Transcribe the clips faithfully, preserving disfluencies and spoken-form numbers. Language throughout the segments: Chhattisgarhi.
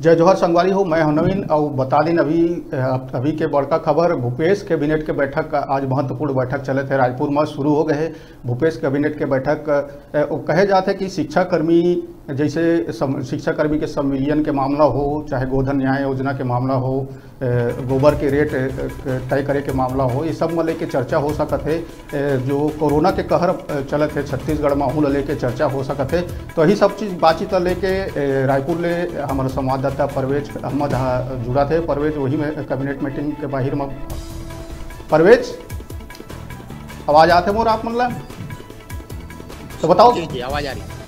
जय जोहार संगवारी हो, मैं हूं नवीन। और बता दिन अभी, अभी के बड़का खबर, भूपेश कैबिनेट के बैठक, आज महत्वपूर्ण बैठक चलत हे रायपुर में, शुरू हो गए हे भूपेश कैबिनेट के बैठक। अ, वो कहे जात हे कि शिक्षाकर्मी जैसे सम-, शिक्षाकर्मी के संविलियन के मामला हो, चाहे गोधन न्याय योजना के मामला हो, अ, गोबर के रेट, अ, तय करे के मामला हो, ये सब में लेके चर्चा हो सकत हे। अ, जो कोरोना के कहर, अ, चलत हे छत्तीसगढ़ में, ओहू ल लेके चर्चा हो सकत हे। तो यही सब चीज बातचीत ल लेके, अ, रायपुर ले हमारे संवाददाता परवेज अहमद हा जुड़त हे। परवेज, वही में कैबिनेट मीटिंग के बाहिर में। परवेज, आवाज आत हे मोर आप मन ला? तो बताओ। जी, जी, आवाज आ रही है।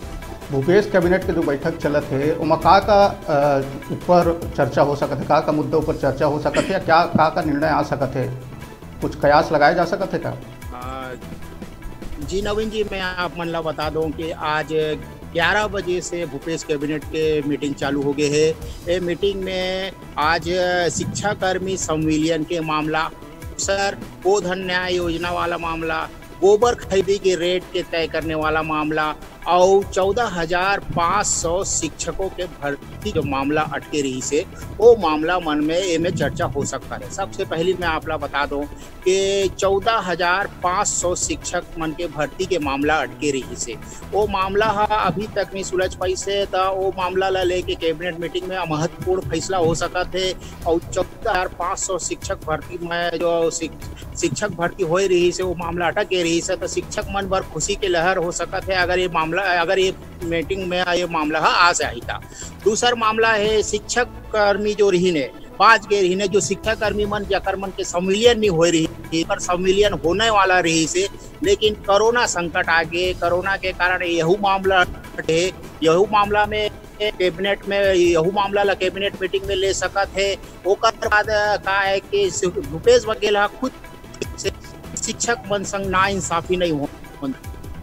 भूपेश कैबिनेट के जो बैठक चलत हे, ओमा का का, अ, ऊपर चर्चा हो सकत हे, का का मुद्दा ऊपर चर्चा हो सकत हे, या क्या का का निर्णय आ सकत हे, कुछ कयास लगाए जा सकत हे का? आ, जी नवीन जी, मैं आप मन ला बता दूं कि आज ग्यारह बजे से भूपेश कैबिनेट के मीटिंग चालू हो गए हे। ये मीटिंग में आज शिक्षाकर्मी संविलियन के मामला, सर, गोधन न्याय योजना वाला मामला, गोबर खरीदी के रेट के तय करने वाला मामला, और चौदह हजार पाँच सौ शिक्षकों के भर्ती जो मामला अटके रहिस हे, वो मामला मन में एमे चर्चा हो सकत हे। सबसे पहली मैं आप ला बता दूं कि चौदह हजार पाँच सौ शिक्षक मन के भर्ती के मामला अटके रहिस हे, वो मामला हा अभी तक नहीं सुलझ पाइस हे, त वो मामला ला लेके कैबिनेट मीटिंग में महत्वपूर्ण फैसला हो सकत हे। और चौदह हजार पाँच सौ शिक्षक भर्ती में जो शिक-, शिक्षक भर्ती होए रहिस हे, वो मामला अटके रहिस हे, त शिक्षक मन बर खुशी के लहर हो सकत हे, अगर ये मामला, अगर ये मीटिंग में ये मामला हा आ जाही त। दूसर मामला हे शिक्षक कर्मी जो रहिन हे, बाँच गे रहिन हे, जो शिक्षाकर्मी मन, जेकर मन के संविलियन नहीं होए रहिस, पर संविलियन होने वाला रहिस हे, लेकिन कोरोना संकट आ गे, कोरोना के कारण यहू मामला हे, यहू मामला में कैबिनेट में, यहू मामला ला कैबिनेट मीटिंग में ले सकत हे। ओकर बाद का हे कि भूपेश बघेल हा खुद से शिक्षक मन संग नाइंसाफी नहीं हो,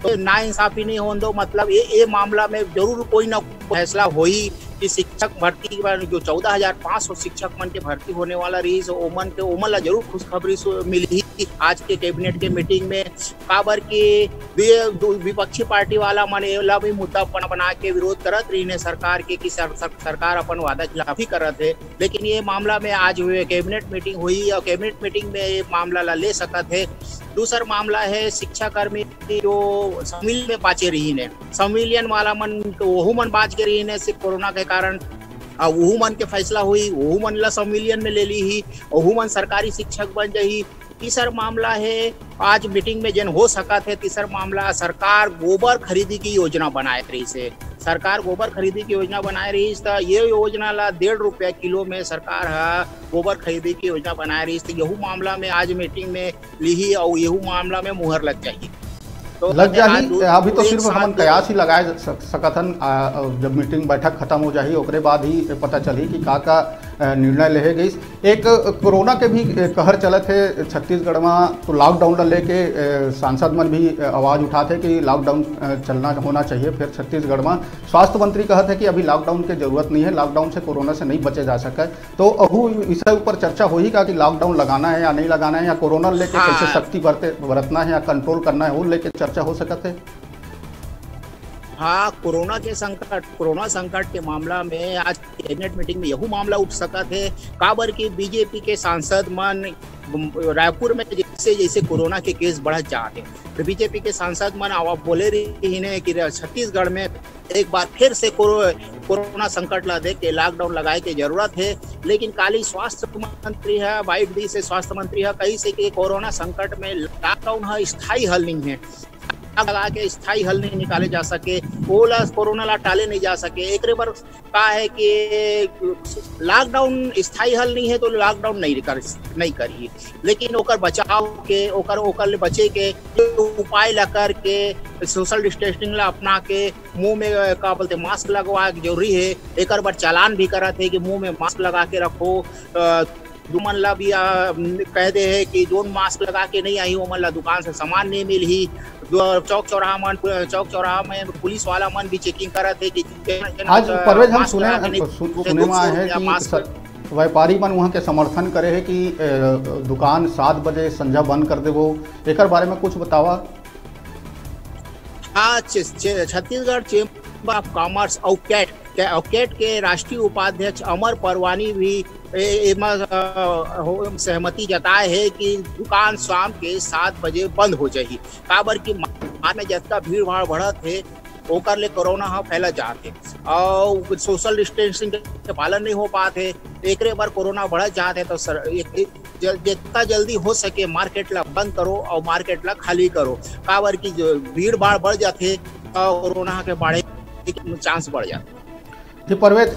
तो नाइंसाफी नहीं होन दो, मतलब ये, ये मामला में जरूर कोई ना कोई फैसला होई कि शिक्षक भर्ती के बारे में जो चौदह हजार पाँच सौ शिक्षक मन के भर्ती होने वाला रहिस, ओमन के, ओमन ला जरूर खुशखबरी सु-, मिलही आज के कैबिनेट के मीटिंग में। काबर कि वि-, दु-, विपक्षी पार्टी वाला मन एला भी मुद्दा बना, बना के विरोध करत रहिन हे सरकार के कि सर-, सर-, सरकार अपन वादा खिलाफी करत हे। लेकिन ये मामला में आज हुए कैबिनेट मीटिंग हुई और कैबिनेट मीटिंग में ये मामला ला ले सकत हे। दूसर मामला हे शिक्षाकर्मी जो संविलियन में बाँचे रहिन हे, संविलियन वाला मन तो वहू मन बाँच गे रहिन हे सिर्फ कोरोना के कारण। अब वहू मन के फैसला हुई, वहू मन ला संविलियन में ले लीही, वहू मन सरकारी शिक्षक बन जाही। तीसर मामला हे, आज मीटिंग में जेन हो सकत हे, तीसर मामला, सरकार गोबर खरीदी की योजना बनाए रहिस हे। सरकार गोबर खरीदी की योजना बनाए रहिस, त ये योजना ला डेढ़ रुपया किलो में सरकार ह गोबर खरीदी की योजना बनाए रहिस, त यहू मामला में आज मीटिंग में लिही और यहू मामला में मुहर लग जाही। तो लग जाही। अभी तो सिर्फ हमन कयास ही लगाए सकत हन, जब मीटिंग बैठक खत्म हो जाही, ओकरे बाद ही पता चलही कि का का निर्णय लेहे गइस। एक कोरोना के भी कहर चलत हे छत्तीसगढ़ में, तो लॉकडाउन ला लेके सांसद मन भी आवाज उठात हे कि लॉकडाउन चलना होना चाहिए। फिर छत्तीसगढ़ में स्वास्थ्य मंत्री कहत हे कि अभी लॉकडाउन के जरूरत नहीं है, लॉकडाउन से कोरोना से नहीं बचे जा सके। तो अहू विषय ऊपर चर्चा होही का कि लॉकडाउन लगाना है या नहीं लगाना है, या कोरोना लेके हाँ। कैसे सख्ती बरते, बरतना है या कंट्रोल करना है, वो लेके चर्चा हो सकत हे। हाँ, कोरोना के संकट, कोरोना संकट के मामला में आज कैबिनेट मीटिंग में यहू मामला उठ सकत हे, काबर कि बीजेपी के सांसद मन रायपुर में जैसे जैसे कोरोना के केस बढ़त जात हे, तो बीजेपी के सांसद मन आवा बोले रहिन हे कि छत्तीसगढ़ में एक बार फिर से कोरो-, कोरोना संकट ला देख के लॉकडाउन लगाए के जरूरत हे। लेकिन काली स्वास्थ्य मंत्री ह, बाइट दी से स्वास्थ्य मंत्री ह, कहिस हे कि कोरोना संकट में लॉकडाउन ह स्थायी हल नहीं है, आग लगा के स्थायी हल नहीं निकाले जा सके, ओला कोरोना ला टाले नहीं जा सके। एकरे बर का है कि लॉकडाउन स्थायी हल नहीं है, तो लॉकडाउन नहीं कर, नहीं करिए, लेकिन ओकर बचाव के, ओकर, ओकर ले बचे के उपाय ला करके, सोशल डिस्टेंसिंग ला अपना के, मुंह में, अ, का बोलते, मास्क लगवा के जरूरी है। एकर बर चालान भी करत है कि मुंह में मास्क लगा के रखो। अ, तुमन ला भी, अ, कह दे है कि जोन मास्क लगा के नहीं आही, ओमन ला दुकान से सामान नहीं मिलही। जो चौक चौराहा मन, चौक चौराहा में पुलिस वाला मन भी चेकिंग करत है कि आज अ, परवेज, हम मास्क सुने, लगा के नहीं सु-, सुने में आए हैं कि व्यापारी मन वहाँ के समर्थन करे है कि, अ, दुकान सात बजे संझा बंद कर देबो। एकर बारे में कुछ बतावा। आज छत्तीसगढ़ चेंबर ऑफ कॉमर्स और कैट, अउ कैट के राष्ट्रीय उपाध्यक्ष अमर परवानी भी ए-, एमा, अ, हो, सहमति जताए हे कि दुकान शाम के सात बजे बंद हो जाही, काबर कि मार्केट में जतका भीड़ भाड़ बढ़त हे, ओकर ले कोरोना ह फैलत जात हे अउ सोशल डिस्टेंसिंग के पालन नहीं हो पात हे, एकरे बर कोरोना बढ़त जात हे। तो सर, एक, एक जल-, जितना जल्दी हो सके मार्केट ला बंद करो अउ मार्केट ला खाली करो, काबर कि जो भीड़ भाड़ बढ़ जाथे तो कोरोना के बाढ़े के चांस बढ़ जाथे। जी परवेज,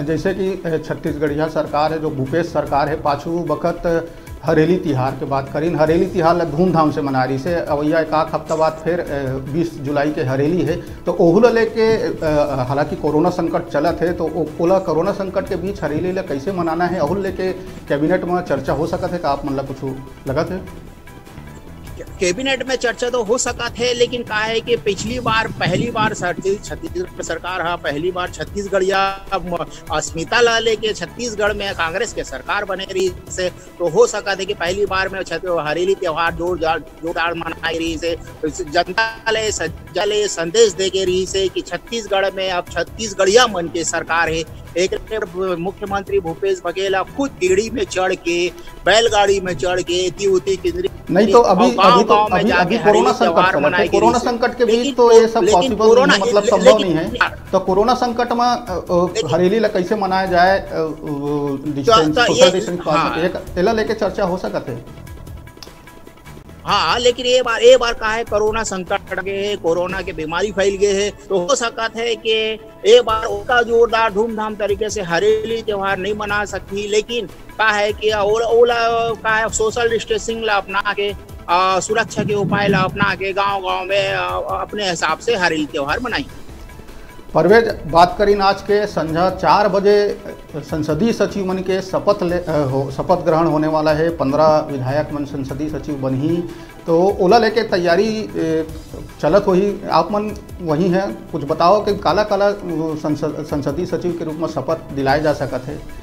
जैसे कि, अ, छत्तीसगढ़िया सरकार है, जो भूपेश सरकार है, पाछू बखत हरेली तिहार के बात करिन, हरेली तिहार ला धूमधाम से मनाए रहिस हे। अवइया एक आध हफ्ता बाद फिर, अ, बीस जुलाई के हरेली है, तो ओहू ला लेके, अ, हालांकि कोरोना संकट चलत है, तो ओ-, ओला कोरोना संकट के बीच हरेली ला कैसे मनाना है, ओहू ला लेके कैबिनेट में चर्चा हो सकत है का? आप मन ला कुछ लगत है? कैबिनेट में चर्चा तो हो सकत है, लेकिन का है कि पिछली बार, पहली बार छत्तीस-, छत्तीसगढ़ सरकार हा, पहली बार छत्तीसगढ़िया म-, अस्मिता ला लेके छत्तीसगढ़ में कांग्रेस के सरकार बने रहिस हे, तो हो सकत है कि पहली बार में छत-, हरेली त्योहार जोरदार, जोरदार मनाए रहिस हे। जनता ले स-, जनता ले संदेश दे के रहिस हे कि छत्तीसगढ़ में अब छत्तीसगढ़िया मन के सरकार है। एक मुख्यमंत्री भूपेश बघेल खुद गेड़ी में चढ़ के, बैलगाड़ी में चढ़ के, एती ओती किंजरी नहीं तो अभी, अभी तो, गाँव में अभी, जाके अभी कोरोना हरेली संकट त्योहार चलत है। मनाए के कोरोना रहिस हे। संकट के बीच लेकिन तो ये को-, सब लेकिन पॉसिबल कोरोना नहीं है, मतलब के, संभव लेकिन नहीं है। तो कोरोना संकट में, अ, अ, लेकिन हरेली ला कैसे मनाया जाए, अ, अ, तो, डिस्टेंस, तो सोशल ये, डिस्टेंस पालन, हाँ। एक, एला लेके चर्चा हो सकत है। हाँ, लेकिन ये बार, ये बार का है, कोरोना संकट गे हे, कोरोना के बीमारी फैल गे हे, तो हो सकत है कि ए बार ओतका जोरदार धूमधाम तरीके से हरेली त्योहार नहीं मना सकही, लेकिन का है कि ओला, ओला का है, सोशल डिस्टेंसिंग ला अपना के, आ, सुरक्षा के उपाय ला अपना के गांव-गांव में, आ, अपने हिसाब से हरेली त्योहार मनाही। परवेज, बात करिन आज के संझा चार बजे संसदीय सचिव मन के शपथ ले, अ, हो, शपथ ग्रहण होने वाला है। पन्द्रह विधायक मन संसदीय सचिव बनही, तो ओला लेके तैयारी, ए, चलत होही। आप मन वही हैं, कुछ बताओ कि काला काला, अ, संसद, संसदीय सचिव के रूप में शपथ दिलाए जा सकत है?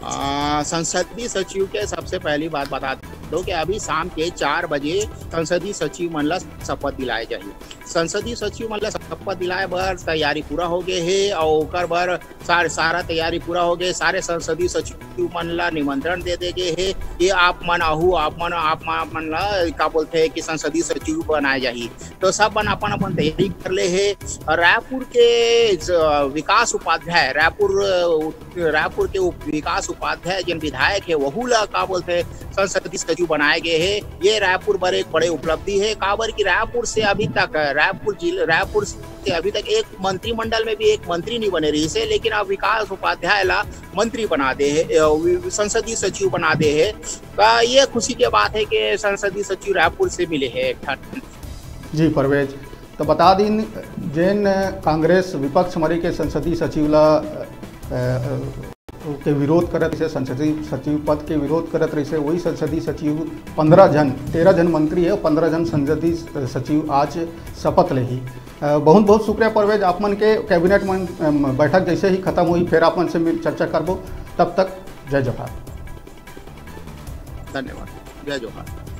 आ, संसदीय सचिव के सबसे पहली बात बता दो कि अभी शाम के चार बजे संसदीय सचिव मन ला शपथ दिलाए जाही। संसदीय सचिव मन ला शपथ दिलाए बर तैयारी पूरा हो गए हे अउ ओकर बर सार-, सारा तैयारी पूरा हो गए। सारे संसदीय सचिव मन ला निमंत्रण दे दे गए हे कि आप मन आहू, आप मन, आप मन ला का बोलथे कि संसदीय सचिव बनाए जाही। तो सब मन अपन अपन तैयारी कर ले हे। अउ रायपुर के ज-, विकास उपाध्याय, रायपुर, अ, रायपुर के उप विकास उपाध्याय जेन विधायक हे, वहू ला का बोलथे संसदीय सचिव बनाए गए हे। ये रायपुर बर एक बड़े उपलब्धि हे, काबर कि रायपुर से अभी तक, रायपुर जिले, रायपुर से अभी तक एक मंत्रिमंडल में भी एक मंत्री नहीं बने रहिस हे, लेकिन अब विकास उपाध्याय ला मंत्री बना दे हे, अ, वि-, संसदीय सचिव बना दे हे। तो ये खुशी के बात है कि संसदीय सचिव रायपुर से मिले हे एक ठन। जी परवेज, तो बता दिन, जेन कांग्रेस विपक्ष मरी के संसदीय सचिव ला, अ, अ, के विरोध करत रहिसे, संसदीय सचिव पद के विरोध करत रहिसे, वही संसदीय सचिव पन्द्रह जन, तेरह जन मंत्री है, पन्द्रह जन संसदीय सचिव आज शपथ लेही। अ, बहुत बहुत शुक्रिया परवेज, आप मन के कैबिनेट मन, अम, बैठक जैसे ही खत्म होही, फिर आप मन से मिल, चर्चा करबो। तब तक जय जोहार। धन्यवाद। जय जोहार।